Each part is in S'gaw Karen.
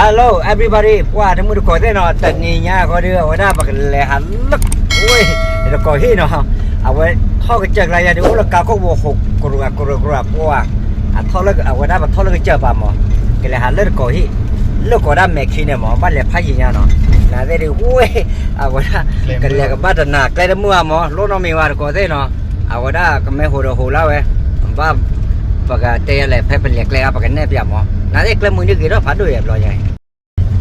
Hello everybody, ပှၤတမုၢ်တကိးသ့ၣ်နီၤ, တနံၤညါဃီဒီး အဝဲဒၣ်ပကလဲၤဟးလၢ ဝ့ၢ်တကိးဟံၣ်နီၤ, အဝဲထီၣ်ကစၢၢ်ကျါယၤဒီး အိၣ်လၢကါခိၣ်ဘိ ဟိးကရူၢ်ကရူၢ်ကရူၢ်ပှၤ, အထီၣ်လၢအဝဲဒၣ်ပထီၣ်လၢကစၢၢ်ပာ်မး, ကလဲၤဟးလၢတကိးဟံၣ်, လၢကိးဒၣ်မဲာ်ခံန့ၣ်မး ဘၣ်လဲၤဖးယံၤညါနီၤ, နသ့ၣ်ဒီးဝ့ၢ်, အဝဲဒၣ် ကလဲၤကဘၣ်တနၤကျဲတမုာ်ဧါမး လိၣ်နီတမံၤဝဲတကိးသ့ၣ်နီၤ, အဝဲဒၣ်ကမ့ၢ်ဟိးဒီးဟိးလၢဝဲ, ဘၣ် ပကတဲယလဲၣ် ဖဲပလဲၤကျဲအါ ပကနဲၣ်ပၠးမး, နသ့ၣ်ကျဲမုၢ်ဒ်ဂ့ၤထီၣ်ဖးဒိၣ်ယဲဘျီညါ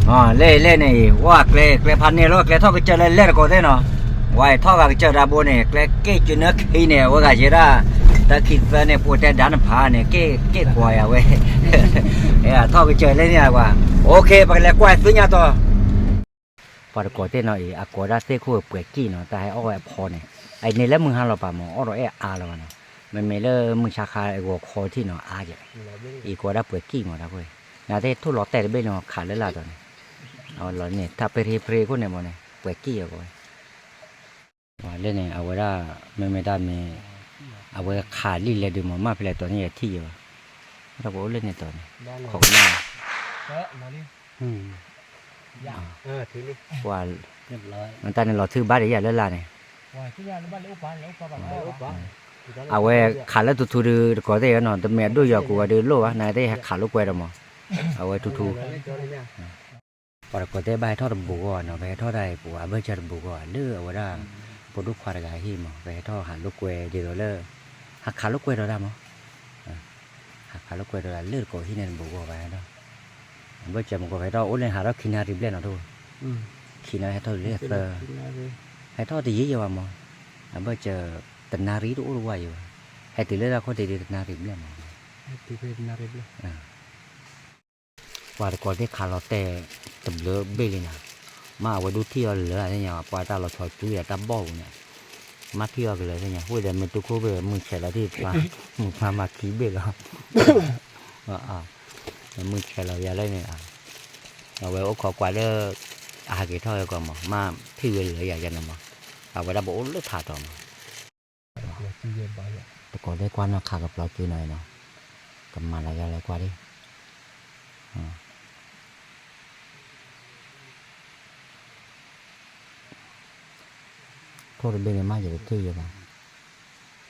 အံၤ, လဲၣ်လဲၣ်န့ၣ်အံၤ ဝဲကျဲကျဲဖးန့ၢ်လီၤ ကျဲထီၣ်ကစၢၢ်လၢလဲၣ်တကိးသ့ၣ်နီၤ, ဝဲထီၣ်ဂၤကစၢၢ်တၢ်ဘိန့ၣ် ကျဲက့ၢ်ကၠူနၢခံန့ၣ် အဝဲဂၤယဲဒၣ်, တၢ်ခံသၢန့ၣ် ပှၤတဲဒါနဖးန့ၣ် က့ၢ်က့ၢ်ကွၢ်ယၤဝဲ, ထီၣ်ကစၢၢ်လၢန့ၣ်အကွၢ်, OK ပကလဲၤကွၢ်သုညါတီၤ ပှၤတကိးသ့ၣ်နီၤအံၤ အကိးဒၣ်သ့ၣ်ခိၣ်ပှဲၤကံၣ်နီၤ တၢ်ဟဲအီၣ်ဝဲအဖီန့ၣ်, အန့ၣ်လၢမုၢ်ဟါလီၤပာ်မး အီၣ်ဒီးအဲၣ်အါလၢၤဘၣ်နီၤ, မ့မ့ၢ်လၢမုၢ်ဆါခါဂီၤခီထံၣ်နီၤ အါကဲ, အံၤကိးဒၣ်ပှဲၤကံၣ်မးတၢ်ခိၣ်, နသ့ၣ်ထိၣ်လီၤတဲာ်တဘ့ၣ်န့ၣ် ခးလၢလာ်တီၤန့ၣ်, အဝဲလီၤန့ၣ် ထးပရ့ၤပရ့ၤခိၣ်န့ၣ်မးန့ၣ် ပှဲၤကံၣ်အကိးဝဲ လၢန့ၣ် အဝဲဒၣ် မ့မ့ၢ်တၢ်မ့ၢ် အဝဲခးလံာ်လဲၤဒုးမး မ့ၢ်ဖဲလဲၣ်တီၤန့ၣ် ယထံၣ်ယဲဘၣ်, တၢ်ပှၤအိၣ်လၢန့ၣ်တီၤန့ၣ် ခိးကနၣ်, ပှၤ တၢ်န့ၣ်လီၤထုဘၣ်ဒီးယၤလၢလာ်န့ၣ်, အဝဲခးလၢထူထူဒုးတကိးသ့ၣ်နီၤ တမ့ၢ်အဒိၣ်ယီၤကူးဝဲဒုးလိၣ်ဘၣ် နသ့ၣ်ဟဲခးလိာ်ကွဲဒီးမး, အဝဲထူထူ ပှၤတကိးသ့ၣ်ဘၣ်ဟဲထီၣ်တဘူးဂီၢ်နီၤ ပဟဲထီၣ်တၢ်အံၤ ပှၤအဘၢၣ်စၢၤတဘူးဂီၢ် လၢအဝဲဒၣ် ဖိဒိၣ်ခွါတဂၤဟံၣ်မး ပဟဲထီၣ်ဟးလိာ်ကွဲဒ်သိးလၢ ဟးခးလိာ်ကွဲဒီးတၢ်မး, ဟးခးလိာ်ကွဲဒီးတၢ်လၢတကိးဟံၣ်န့ၣ်တဘူးဂီၢ်ဘၣ်ဟဲထီၣ်, အဘၢၣ်စၢၤမ့ၢ်ကီး ပဟဲထီၣ်အိၣ်လၢဟးထီၣ်ခံနၣ်ရံၣ်ဘျဲၣ်နီၤတအိၣ်, ခံနၣ်ရံၣ်ဟဲထီၣ်လၢသၢ, ဟဲထီၣ်တယံာ်ယံာ်ဘၣ်မး, အဘၢၣ်စၢၤ တနၣ်ရံၣ်တအိၣ်တဝၢ်ယံာ်ဘၣ်, ဟဲတုၤလၢတၢ်ခိၣ်တ့ဒုးတနၣ်ရံၣ်ဘျဲၣ်မး ပှၤတကိးသ့ၣ်ခးလီၤတဲာ်တဘျုးဘ့ၣ်လံနီၤ, မ့ၢ်အဝဲဒိၣ်ထံၣ်အီၤလၢာ်သ့ၣ်ညါ ပှၤတၢ်လီၤဆီကွံာ်ဒီးတၢ်ဘီၣ်ပူၤန့ၣ်, မ့ၢ်ထံၣ်အီၤကလၢာ်သ့ၣ်ညါ ဝ့ၢ်ဒီးမ့ၢ်တူၢ်ခိၣ်ဘ့ၣ် မုၢ်ဆဲးလီၤထံၣ်ဖျါ, မုၢ်ဖျါမၤခံဘ့ၣ်လီၤ, မုၢ်ဆဲးလီၤယၤလၢန့ၣ်, အဝဲအိၣ်ခိးကွၢ်လၢ အဟးက့ၤထီၣ်ဝဲကီးမး မ့ၢ်ထံၣ်ဝဲလၢာ်ယၤယၤန့ၣ်မး, အဝဲဒၣ်ပအိၣ်လၢထးတီၤမး တကိးသ့ၣ်ကွၢ်နီၢ်ခးကပျီကၠိနီၤအံၤနီၤ, ကမၤလၢယၤလဲၤကွၢ်ဒၣ်, ထိၣ်တဘ့ၣ်န့ၣ်မးယတထံၣ်ယဲဘၣ်, အလီၤခိၣ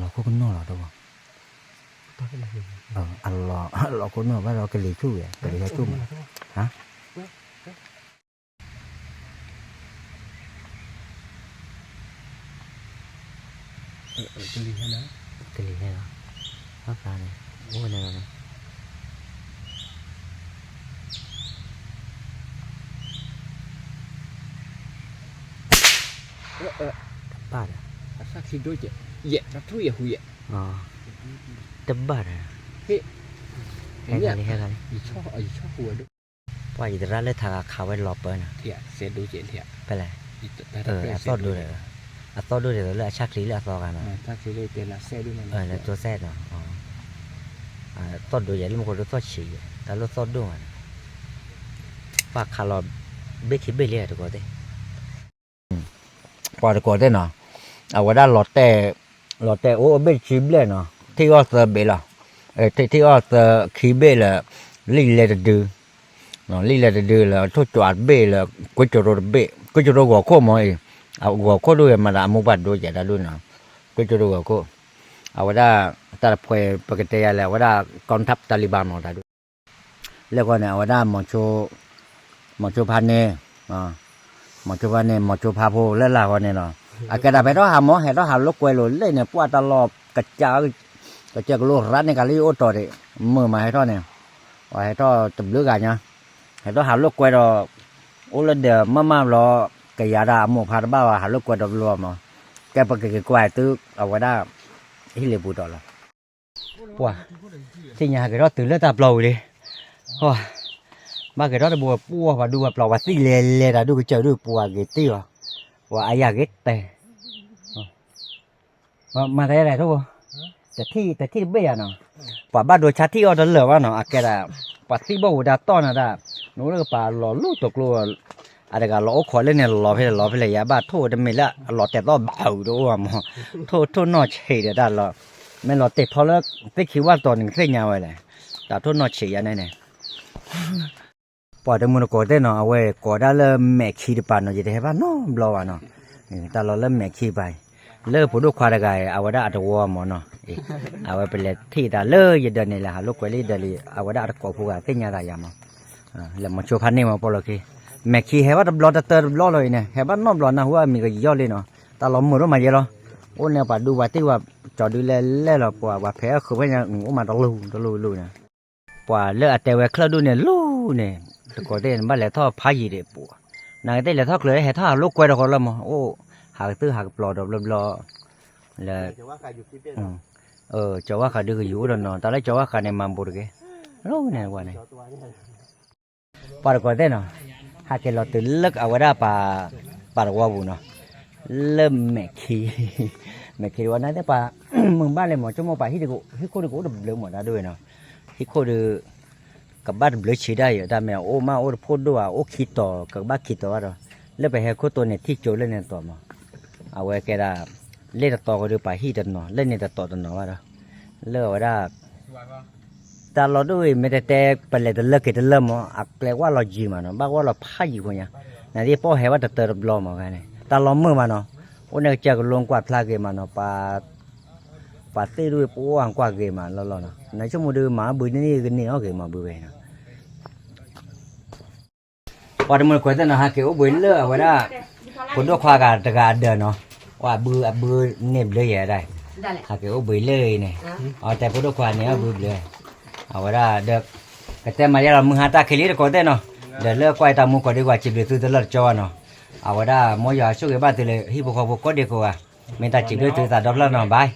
်ကနီၢ်လီၤတဘၣ်, အလီၤခိၣ်နီၢ်ဘၣ်ဒီးကလံၤဆူၣ်ဝဲ ကလံၤဟဲဆူၣ်မး, ကလံၤဟဲလီၤ, ဘၣ်ဖျါန့ၣ် အိၣ်ဝဲန့ၣ်လီၤ, တဘၣ်ဒီး, အသၣ်ခံဒိၣ်ကဲ, ယဲၢ် တၢ်ထူၣ်ယဲၢ်ဟူယဲၢ်, တဘၣ်ဒီး, ဟဲဂၤလံ ဟဲဂၤလံ, ပှၤယတရၣ်လၢထးဂၤခးဝဲလီၤပၢနၤ, ဖဲလဲၣ်, အသီၣ်ဒိဒီး, အသီၣ်ဒိဒ်သိးလၢအဆၣ်ချံလၢအသီဂၤနီၤ, တိစဲဒီး, သီၣ်ဒိယဲၢ်လၢမ့ၢ်ကီးဒိသီၣ်ဆံးယဲၢ် တၢ်လၢသီၣ်ဒိမးနီၤ, ပှၤခးလီၤဘ့ၣ်ခံဘ့ၣ်လံတကိးသ့ၣ် ပှၤတကိးသ့ၣ်နီၤ, အဝဲဒၣ်လီၤတဲာ်, လီၤတဲာ်အိၣ်အဘ့ၣ်တဆံဘျဲၣ်နီၤ, ထံၣ်အီၣ်သၢဘ့ၣ်လီၤ, ထံၣ်အီၣ်သၢခံဘ့ၣ်လၢ လံာ်လဲတဒု, လံာ်လဲတဒုလၢ ထိၣ်ကၠီတဘ့ၣ်လၢ ကွ့ကၠိတဘ့ၣ်, ကွ့ကၠိဂီၤခိၣ်မ့ၢ်အံၤ, ဂီၤခိၣ်ဒိၣ်ဝဲမၤသးအမိၢ်ပှၢ်ဒိကဲတၢ်ဒိၣ်နီၤ, ကွ့ကၠိတဂီၤခိၣ်, အဝဲဒၣ် တၢ်တဖှဲပကတဲယၤလဲၣ် အဝဲဒၣ် กองทัพตาลิบัน မ့ၢ်တၢ်ဒိၣ် လၢဃီန့ၣ် အဝဲဒၣ် မီၤစိဖါန့ၣ်, မီၤစိဖါန့ၣ် မီၤစိဖါဖိလၢလာ်ဃီန့ၣ်နီၤ, အကဲဒၣ်ဖဲထီၣ်ဟးမး ဟဲထီၣ်ဟးလိာ်ကွဲလိာ်လၢန့ၣ် ပှၤတၢ်လီၢ်ကစၢ်, ကစၢ်ကလိရၣ်န့ၣ်ကလၢယအိၣ်တီၤဒံး, မုာ်မးဟဲထီၣ်န့ၣ်, ပှၤဟဲထီၣ်တဘျုးဂၤညါ, ဟဲထီၣ်ဟးလိာ်ကွဲဒီး, အိၣ်လၢဒီးမးမးဘျီ, ကယၤဒၣ်အမိၢ်ဖါတဘၣ်ဘၣ် ဟးလိာ်ကွဲဒီးဘျီမး, ကဲပကက့ၤကွၢ်သု အဝဲဒၣ်, ဟံၣ်လ့ပူၤတီၤလီၤ ပှၤ, သ့ၣ်ညါဟဲက့ၤထီၣ်တုၤလၢတၢ်ပျီဝံၤလံ, ဘၣ်က့ၤထီၣ်တဘိ ပှၤပှၤဒူပှၤပျီ ပှၤသံၣ်လဲၤလဲၤတၢ်ဒူၣ်ကစၢၢ်ဒူၣ် ပှၤဂ့ၤတ့ၢ်အီၤ, ပှၤအါယၤဂ့ၤတဲာ်, မၤသးဒ်လဲၣ်ထိၣ်ဖိ, တထံၣ်တထံၣ်တဘ့ၣ်ယၤနီၤ, ပှၤဘၣ်ဒိဆါထံၣ်အီၤတလၢာ်ဘၣ်နီၤ အကဲဒၣ်, ပှၤသံၣ်ဘီၣ်ဝဲဒၣ်တီၢ်နၤဒၣ်, နအိၣ်လၢကပၤလီၤလူၢ်တိာ်ကျိ အတဂၤလီၤအိၣ်ခိးလၢန့ၣ် လီၤဖဲလဲၣ်လီၤဖဲလဲၣ် ယဘၣ်ထိၣ်တမ့ၢ်လၢအလီၤတဲာ်သီၣ်ဘၣ်အုးတအိၣ်ဘၣ်မး, ထိၣ်ထိၣ်နီၢ်ဆံးဒီးတၢ်လီၤ, မ့ၢ်လီၤတဲာ်ထီလၢသ့ၣ်ခံဝၣ်တီၤန့ၣ်ကသ့ၣ်ညါဝဲလဲၣ်, တၢ်ထိၣ်နီၢ်ဆံးယါန့ၣ်န့ၣ် ပှၤတမုၢ်တကိးသ့ၣ်နီၤ အဝဲကိးဒၣ်လၢမဲာ်ခံတပၤနီၤ ယတဟဲဘၣ်နီတဘျီဘၣ်နီၤ, တၢ်လီၤလၢမဲာ်ခံတပၤအံၤ, လၢဖိဒိၣ်ခွါတဂၤအံၤ အဝဲဒၣ်အတဝီမးနီၤ, အဝဲပလဲၤထံၣ်သးလၢယဒၢးန့ၣ်လဲၣ် ဟးလိာ်ကွဲလၢယဒၢးလံ အဝဲဒၣ်အတကိးဖိဂၤသ့ၣ်ညါသးယၤမး, လဲၤမၤဆိဖးန့ၢ်မးပီၣ်လီၤခ့, မဲာ်ခံဟဲဘၣ်တဘျီတတၢတဘျီလီၤအံၤန့ၣ် ဟဲဘၣ်နီတဘျီနၢ်ဟူအမံၤကယီၢ်လံနီၤ, တၢ်လီၤမုာ်ဒိၣ်မးယဲလီၤ, အိၣ်န့ၣ်ပှၤဒူပှၤတံၢ်ဝဲ ကၠီၤဒုလဲၣ်လဲၣ်လီၤ ပှၤပှၤဖဲအဃုဖဲညါ အိၣ်မးတလူၤတလူၤလူၤန့ၣ် ပှၤလၢအတဲဝဲချၢၣ်ဒူၣ်န့ၣ်လူၤန့ၣ် တကိးသ့ၣ်န့ၣ် ဘၣ်လဲၤထီၣ်ဖးယံၤဒံးပူၤ, နကသ့ၣ်လဲၤထီၣ်ချုးဟဲထီၣ်ဟးလိာ်ကွဲတဃီလၢမး အိၣ် ဟးကသုၣ်ဟးကပျီၤဒီးဘျီဘျီ, လၢ ကၠီၤဝါဃးဒုကယူၤအိၣ်ဒီးနီၤ တၢ်လၢကၠီၤဝါဃးန့ၣ် မၤဘူးတဂ့ၤ, လီၤန့ၣ်ဝဲန့ၣ် ပှၤတကိးသ့ၣ်နီၤ, ဟးက့ၤလီၤတုၤလၢအဝဲဒၣ်ပၤ ပၤတဝီပူၤနီၤ, လၢမဲာ်ခံ, မဲာ်ခံတဝီန့ၣ်သ့ၣ်ပှၤ မုာ်ဘၣ်လဲၣ်မး ဆိကမိၣ်ပှၤဟံၣ်တကိး ဟံၣ်ခိၣ်တကိးအိၣ်တဘျုးမး တၢ်ဒိၣ်ဝဲနီၤ, ဟံၣ်ခိၣ်ဒီး ကဘၣ်တဘျုးဆံးဒၣ်ယဲ တၢ်မ့ၢ်အိၣ်မးအိၣ်တဖိဒိၣ်ဧါ အိၣ်ခံတီၤ ကဘၣ်ခံတီၤဘၣ်ဒီး လၢပဟဲခိၣ်တိန့ၣ် ထံၣ်ကၠိလၢန့ၣ်တတီၤမး, အဝဲကဲဒၣ် လ့ၣ်တတီၤဃီဒီးပှၤဟံၣ်တနီၤ လၢန့ၣ်တတီၤတနီၤဘၣ်ဒီး လၢအဝဲဒၣ် တၢ်လီၤဒိၣ်အံၤ မ့ၢ်တဲတဲ ပလဲၤတလၢက့ၤတလၢမး အကျဲဝဲလီၤယံၤမးနီၤ ဘၣ်ဝဲလီၤဖးယံၤဖိညါ, နသ့ၣ်ပီၣ်ဟဲဘၣ်တတၢတဘျီမးန့ၣ် တၢ်လီၤမုာ်မးနီၤ, အိၣ်န့ၣ်ကစၢ်ကလိကွၢ်ဖျါက့ၤမးနီၤ, ပှၤသ့ၣ်ဒိၣ်ပအိၣ်အကွၢ်က့ၤမးလီၤလီၤနီၤ, နဆိကမိၣ်ဒုးမၤဘုးန့ၢ်ကန့ၢ်အီၣ်က့ၤမးဘုးဝဲနီၤ ပှၤတမုၢ်တကိးသ့ၣ်နီၤ ဟးက့ၤအိၣ်ဘှံးလၢအဝဲဒၣ် ဖိဒိၣ်ခွါဂၤတဂၤအဒၢးနီၤ, အဘုအဘုန့ၢ်ဘျုးယဲဒၣ်, ဟးက့ၤအိၣ်ဘှံးလၢအံၤန့ၣ်, အတဲဖိဒိၣ်ခွါန့ၣ်အဘုဘျုး, အဝဲဒၣ်ဒီး ကတဲမၤယါလီၤမုၢ်ဟါတၢ်ခံလံတကိးသ့ၣ်နီၤ, ဒီးလၢကွၢ်တၢ်မူကိးဒံကွၢ်စံးဘျုးသုတလၢတကၠီဘၣ်နီၤ, အဝဲဒၣ်မ်ယွၤဆိၣ်ဂ့ၤဘၣ်သုလၢဟံၣ်ဖိဃီဖိကိးဒံကိးဂၤ, မ့ၢ်တၢ်စံးဘျုးသုသးဒီဖျၢၣ်နီၤ bye.